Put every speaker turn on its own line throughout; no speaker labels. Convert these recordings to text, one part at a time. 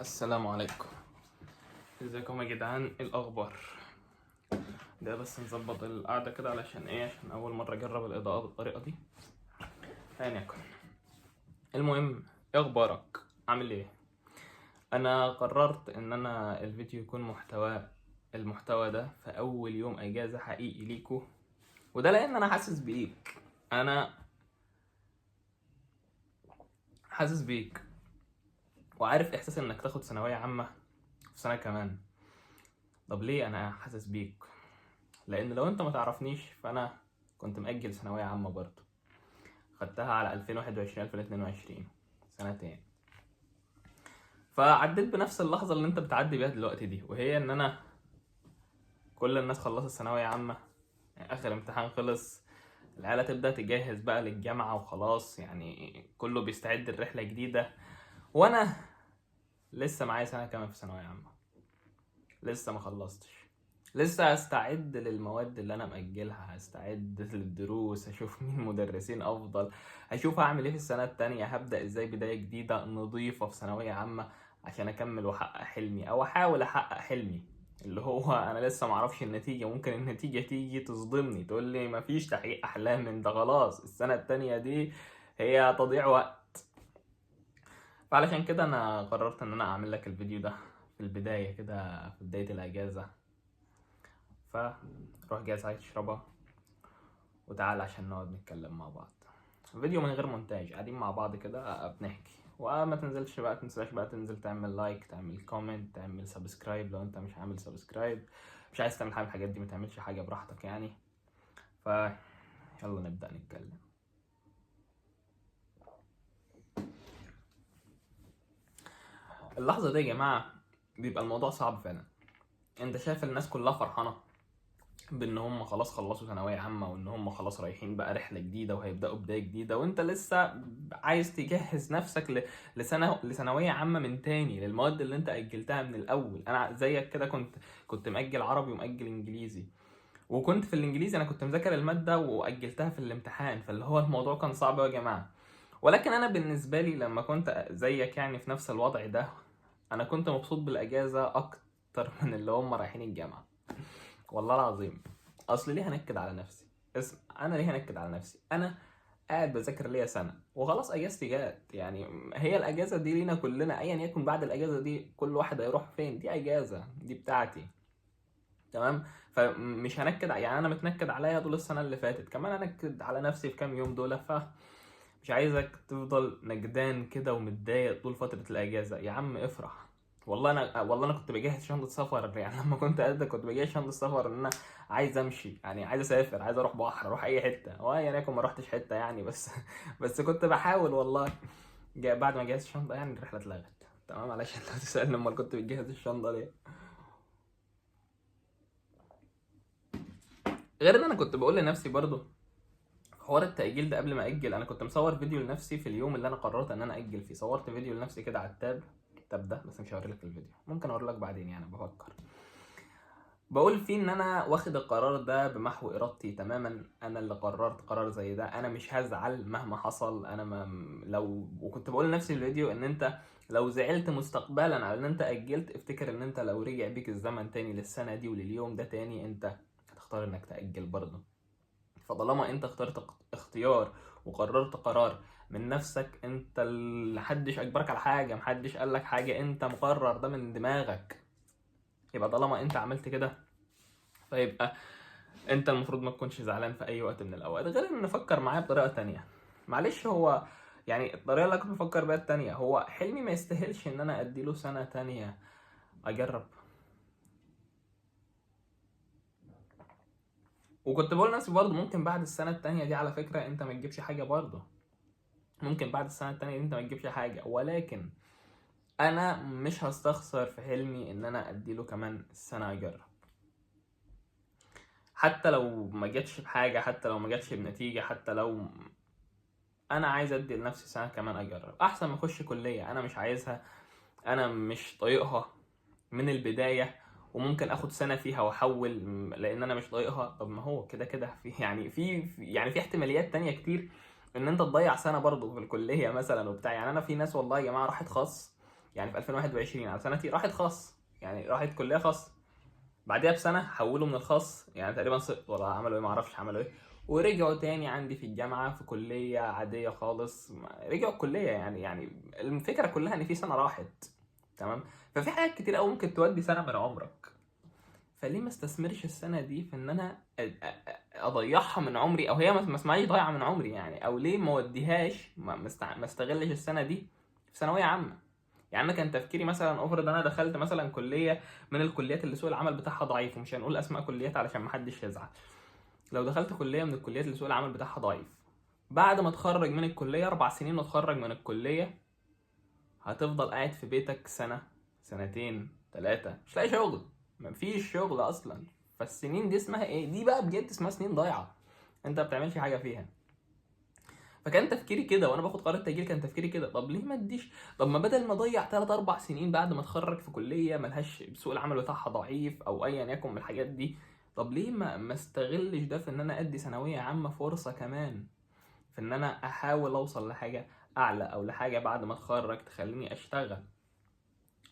السلام عليكم، ازيكم يا جدعان؟ ايه الاخبار؟ ده بس نظبط القعدة كده علشان ايه؟ عشان اول مرة اجرب الاضاءة بالطريقة دي. ايا يكن، المهم ايه اخبارك؟ عامل ايه؟ انا قررت ان انا الفيديو يكون المحتوى ده في اول يوم اجازه حقيقي ليكو، وده لان انا حاسس بيك، انا حاسس بيك وعارف احساس انك تاخد ثانوية عامة في سنة كمان. طب ليه انا حاسس بيك؟ لان لو انت ما تعرفنيش فانا كنت مأجل ثانوية عامة برضه، خدتها على 2021 2022، سنتين، فعديت بنفس اللحظة اللي انت بتعدي بيها دلوقتي دي، وهي ان انا كل الناس خلصت ثانوية عامة، يعني اخر امتحان خلص، العيلة تبدا تجهز بقى للجامعة وخلاص، يعني كله بيستعد لرحلة جديدة، وانا لسه معايا سنة كمان في ثانوية عامة، لسه ما خلصتش، لسه هستعد للمواد اللي انا مأجلها، هستعد للدروس، هشوف مين مدرسين افضل، هشوف هعمل ايه في السنة التانية، هبدأ ازاي بداية جديدة نظيفة في ثانوية عامة عشان اكمل واحقق حلمي، او احاول احقق حلمي اللي هو انا لسه معرفش النتيجة، ممكن النتيجة تيجي تصدمني تقول لي مفيش تحقيق احلام، انت خلاص السنة التانية دي هي تضييع وقت. فعلشان كده انا قررت ان انا اعمل لك الفيديو ده في البداية كده، في بداية الاجازة. فروح جاهز عايز تشربها وتعال عشان نقعد نتكلم مع بعض. فيديو من غير مونتاج، قاعدين مع بعض كده بنحكي. وما تنزلش بقى، تنساش بقى تنزل تعمل like، تعمل comment، تعمل subscribe لو انت مش عامل subscribe، مش عايز تعمل حاجة من الحاجات دي ما تعملش حاجة، براحتك يعني. ف يلا نبدأ نتكلم. اللحظة دي يا جماعة بيبقى الموضوع صعب فعلا. انت شايف الناس كلها فرحانة بان هم خلاص خلصوا ثانوية عامة، وان هم خلاص رايحين بقى رحلة جديدة وهيبدأوا بداية جديدة، وانت لسه عايز تجهز نفسك لثانوية عامة من تاني، للمواد اللي انت أجلتها من الأول. انا زيك كده كنت مأجل عربي ومأجل انجليزي، وكنت في الانجليزي انا كنت مذاكر المادة وأجلتها في الامتحان، فاللي هو الموضوع كان صعب يا جماعة. ولكن انا بالنسبة لي لما كنت زيك يعني في نفس الوضع ده، انا كنت مبسوط بالاجازة اكتر من اللي هم رايحين الجامعة، والله العظيم. اصل ليه هنكد على نفسي؟ انا ليه هنكد على نفسي؟ انا قاعد بذاكر ليا سنة وخلاص اجازتي جت، يعني هي الاجازة دي لينا كلنا، ايا يكن بعد الاجازة دي كل واحد هيروح فين، دي اجازه دي بتاعتي، تمام؟ فمش هنكد، يعني انا متنكد عليا طول السنة اللي فاتت، كمان هنكد على نفسي في كام يوم دول. ف مش عايزك تفضل نجدان كده ومتضايق طول فترة الاجازة. يا عم افرح، والله انا كنت بجهز شنطه سفر، يعني لما كنت قد كنت بجهز شنطه سفر ان انا عايز امشي، يعني عايز اسافر، عايز اروح بحر، اروح اي حتة، هو يعني ما روحتش حتة يعني، بس كنت بحاول والله. بعد ما جهزت الشنطة يعني الرحلة اتلغت، تمام؟ علشان لو تسالني امال كنت بتجهز الشنطة ليه. غير ان انا كنت بقول لنفسي برضو حوار التأجيل ده قبل ما أجل، أنا كنت مصور فيديو لنفسي في اليوم اللي أنا قررت إن أنا أجل فيه، صورت فيديو لنفسي كده على ال tab ده، بس مش هوري لك الفيديو، ممكن أوري لك بعدين يعني، بفكر. بقول فيه إن أنا واخد القرار ده بمحو إرادتي تماما، أنا اللي قررت قرار زي ده، أنا مش هزعل مهما حصل، أنا ما لو، وكنت بقول لنفسي في الفيديو إن أنت لو زعلت مستقبلا على إن أنت أجلت، افتكر إن أنت لو رجع بيك الزمن تاني للسنة دي ولليوم ده تاني، أنت هتختار إنك تأجل برضه. فطالما انت اخترت اختيار وقررت قرار من نفسك، انت اللي محدش اجبرك على حاجة، محدش قال لك حاجة، انت مقرر ده من دماغك، يبقى طالما انت عملت كده فيبقى انت المفروض ما تكونش زعلان في اي وقت من الاوقات. غير ان نفكر معايا بطريقة تانية، معلش، هو يعني الطريقة اللي كنت بفكر بيها التانية، هو حلمي ما يستاهلش ان انا اديله سنة تانية اجرب. وكنت بقول لنفسي برضه ممكن بعد السنة التانية دي على فكرة انت ما تجيبش حاجة، برضه ممكن بعد السنة التانية دي انت ما تجيبش حاجة، ولكن انا مش هستخسر في حلمي ان انا اديله كمان السنة اجرب، حتى لو ما جاتش بحاجة، حتى لو ما جاتش بنتيجة، حتى لو انا عايز ادي لنفسي سنة كمان اجرب، احسن ما اخش كلية انا مش عايزها، انا مش طايقها من البداية، وممكن اخد سنة فيها واحول لان انا مش طايقها. طب ما هو كده كده في يعني في يعني في احتماليات تانية كتير ان انت تضيع سنة برضه في الكلية مثلا وبتاع. يعني انا في ناس والله يا جماعة راحت خاص، يعني في 2021 على سنتي راحت خاص، يعني راحت كليه خاص. بعديها بسنة حولوا من الخاص، يعني تقريبا سقطوا ولا عملوا ايه ما اعرفش عملوا ايه، ورجعوا تاني عندي في الجامعة في كليه عادية خالص، رجعوا الكلية. يعني الفكرة كلها ان في سنة راحت، تمام؟ ففي حاجات كتير قوي ممكن تودي سنة من عمرك، فليه ما استثمرش السنة دي في ان انا اضيعها من عمري، او هي ما اسمهاش ضايعة من عمري يعني، او ليه ما اوديهاش، ما استغلش السنة دي في ثانوية عامة. يعني انا كان تفكيري مثلا، افرض انا دخلت مثلا كليه من الكليات اللي سوق العمل بتاعها ضعيف، ومش هنقول اسماء كليات علشان ما حدش يزعل، لو دخلت كليه من الكليات اللي سوق العمل بتاعها ضعيف، بعد ما اتخرج من الكلية 4 سنين واتخرج من الكلية، هتفضل قاعد في بيتك سنة سنتين 3 مش لاقي شغل، مفيش شغل اصلا. فالسنين دي اسمها ايه؟ دي بقى بجد اسمها سنين ضايعة، انت ما بتعملش حاجة فيها. فكان تفكيري كده وانا باخد قرار التأجيل، كان تفكيري كده، طب ليه ما اديش، طب ما بدل ما اضيع 3-4 سنين بعد ما اتخرج في كليه ملهاش سوق العمل بتاعها ضعيف او ايا يكن من الحاجات دي، طب ليه ما استغلش ده في ان انا ادي ثانوية عامة فرصة كمان، في ان انا احاول اوصل لحاجة اعلى او لحاجة بعد ما اتخرج تخليني اشتغل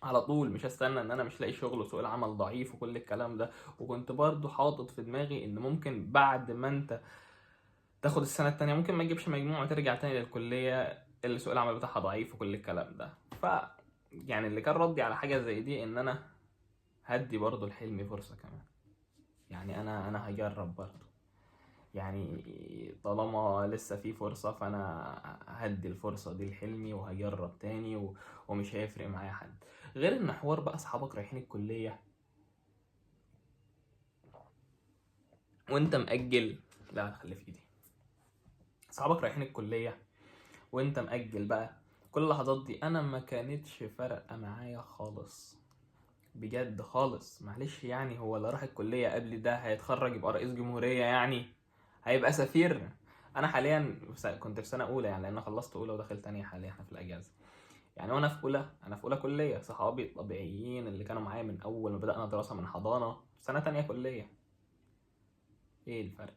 على طول، مش هستنى ان انا مش لاقي شغل وسوق العمل ضعيف وكل الكلام ده. وكنت برضو حاطط في دماغي ان ممكن بعد ما انت تاخد السنة التانية ممكن ما تجيبش مجموع وترجع تاني للكلية اللي سوق العمل بتاعها ضعيف وكل الكلام ده. ف يعني اللي كان ردي على حاجة زي دي ان انا هدي برضو لحلمي فرصة كمان، يعني انا هجرب برضو، يعني طالما لسه في فرصة فانا هدي الفرصة دي لحلمي وهجرب تاني ومش هيفرق معايا حد. غير ان حوار بقى اصحابك رايحين الكلية وانت مأجل، لا خلي في ايدي، اصحابك رايحين الكلية وانت مأجل بقى، كل اللحظات دي انا ما كانتش فارقة معايا خالص بجد خالص. معلش يعني هو اللي راح الكلية قبل ده هيتخرج يبقى رئيس جمهورية، يعني هيبقى سفير. انا حاليا كنت في سنة اولى، يعني لان خلصت اولى وداخل تانية حاليا، احنا في الاجازة يعني. وانا في اولى، انا في اولى كلية، صحابي الطبيعيين اللي كانوا معايا من اول ما بدأنا دراسة من حضانة، سنة تانية كلية. ايه الفرق؟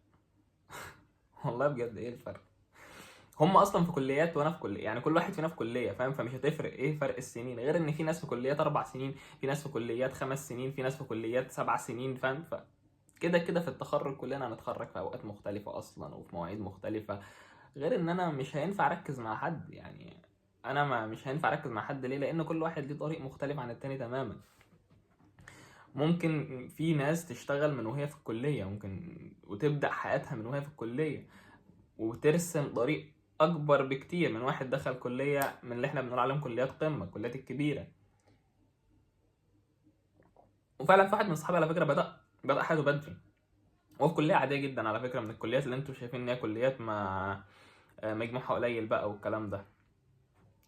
والله بجد ايه الفرق؟ هم اصلا في كليات وانا في كليه، يعني كل واحد فينا في كليه، فاهم؟ فمش هتفرق ايه فرق السنين، غير ان في ناس في كليات 4 سنين، في ناس في كليات 5 سنين، في ناس في كليات 7 سنين، فاهم؟ فكده كده في التخرج كلنا هنتخرج في اوقات مختلفة اصلا وفي مواعيد مختلفة. غير ان انا مش هينفع اركز مع حد، يعني انا ما مش هينفع اركز مع حد. ليه؟ لان كل واحد ليه طريق مختلف عن التاني تماما. ممكن في ناس تشتغل من وهي في الكلية، ممكن وتبدا حياتها من وهي في الكلية وترسم طريق اكبر بكتير من واحد دخل كليه من اللي احنا بنقول عليهم كليات قمة، الكليات الكبيرة. وفعلا في واحد من اصحابي على فكرة بدا حياته بدري، وهو في كليه عادية جدا على فكرة، من الكليات اللي انتم شايفين ان هي كليات ما مجموعها قليل بقى والكلام ده.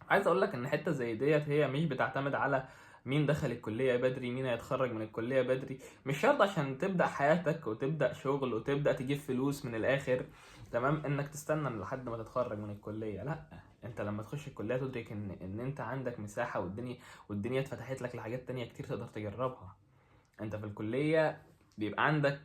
عايز اقول لك ان حتة زي ديت هي مش بتعتمد على مين دخل الكلية بدري، مين هيتخرج من الكلية بدري. مش شرط عشان تبدا حياتك وتبدا شغل وتبدا تجيب فلوس من الاخر، تمام، انك تستنى لحد ما تتخرج من الكلية. لا، انت لما تخش الكلية تدرك ان انت عندك مساحة، والدنيا اتفتحت لك لحاجات تانية كتير تقدر تجربها. انت في الكلية بيبقى عندك،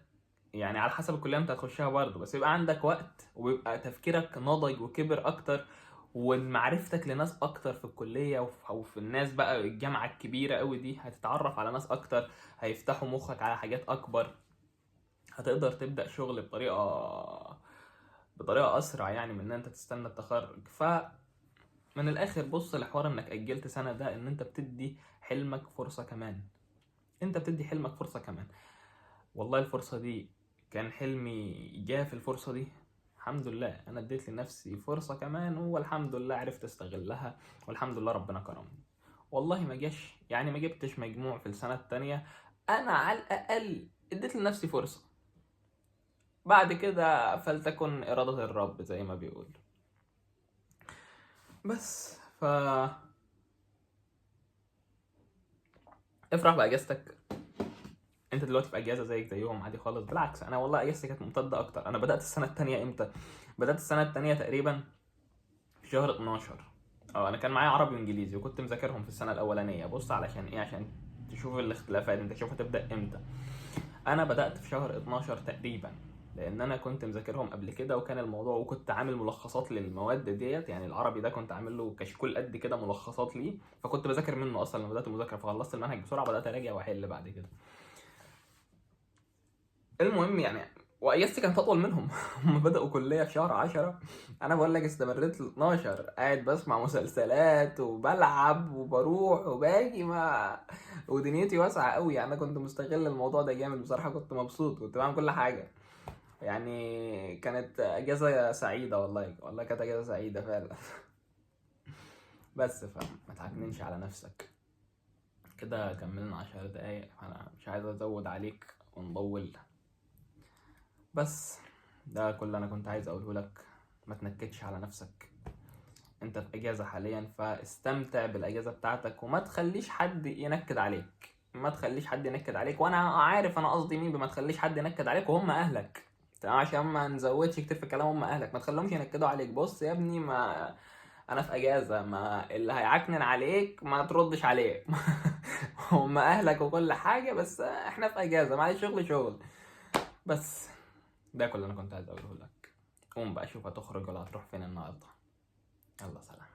يعني على حسب الكلية انت هتخشها برضه، بس بيبقى عندك وقت وبيبقى تفكيرك نضج وكبر اكتر، ومعرفتك لناس اكتر في الكلية وفي الناس بقى الجامعة الكبيرة قوي دي، هتتعرف على ناس اكتر، هيفتحوا مخك على حاجات اكبر، هتقدر تبدا شغل بطريقة اسرع يعني من ان انت تستنى التخرج. ف من الاخر بص لحوار انك اجلت سنة ده، ان انت بتدي حلمك فرصة كمان، انت بتدي حلمك فرصة كمان. والله الفرصة دي كان حلمي جه في الفرصة دي، الحمد لله انا اديت لنفسي فرصة كمان، والحمد لله عرفت استغلها، والحمد لله ربنا كرمني. والله ما جاش، يعني ما جبتش مجموع في السنة التانية، انا على الاقل اديت لنفسي فرصة. بعد كده فلتكن اراده الرب زي ما بيقول. بس ف افرح باجازتك. انت دلوقتي في اجازه زيك زيهم عادي خالص. بالعكس انا والله اجازتي كانت ممتدة اكتر. انا بدات السنة الثانية امتى؟ بدات السنة الثانية تقريبا في شهر 12. انا كان معايا عربي وانجليزي وكنت مذاكرهم في السنة الاولانية. بص علشان ايه؟ عشان تشوف الاختلافات، انت تشوف هتبدا امتى. انا بدات في شهر 12 تقريبا، لان انا كنت مذاكرهم قبل كده، وكان الموضوع وكنت عامل ملخصات للمواد ديت. يعني العربي ده كنت عامل له كشكول قد كده ملخصات ليه، فكنت بذاكر منه اصلا لما بدات المذاكرة، فخلصت المنهج بسرعة، بدات اراجع واحل بعد كده. المهم يعني واجازتي كانت اطول منهم. هم بداوا كليه في شهر 10، انا بقول لك استمريت ل 12 قاعد بسمع مسلسلات وبلعب وبروح وباجي، ما ودنيتي واسعة قوي يعني. انا كنت مستغل الموضوع ده جامد بصراحة، كنت مبسوط، كنت بعمل كل حاجة يعني. كانت اجازه سعيدة والله، والله كانت اجازه سعيدة فعلا. بس فما تعكننش على نفسك كده. كملنا 10 دقايق، انا مش عايز ازود عليك ونطول، بس ده كل اللي انا كنت عايز اقوله لك. ما تنكدش على نفسك، انت في اجازة حاليا، فاستمتع بالاجازة بتاعتك وما تخليش حد ينكد عليك. ما تخليش حد ينكد عليك، وانا عارف انا قصدي مين بما تخليش حد ينكد عليك، وهم اهلك، تمام؟ عشان ما نزودش كتير في الكلام، هم اهلك، ما تخليهمش ينكدوا عليك. بص يا ابني، ما انا في اجازة، ما اللي هيعكنن عليك ما تردش عليه. هم اهلك وكل حاجة، بس احنا في اجازة، معلش، شغل شغل بس. ده كل اللي انا كنت عايز اقوله لك. قوم بقى شوف هتخرج ولا هتروح فين النهارده. يلا سلام.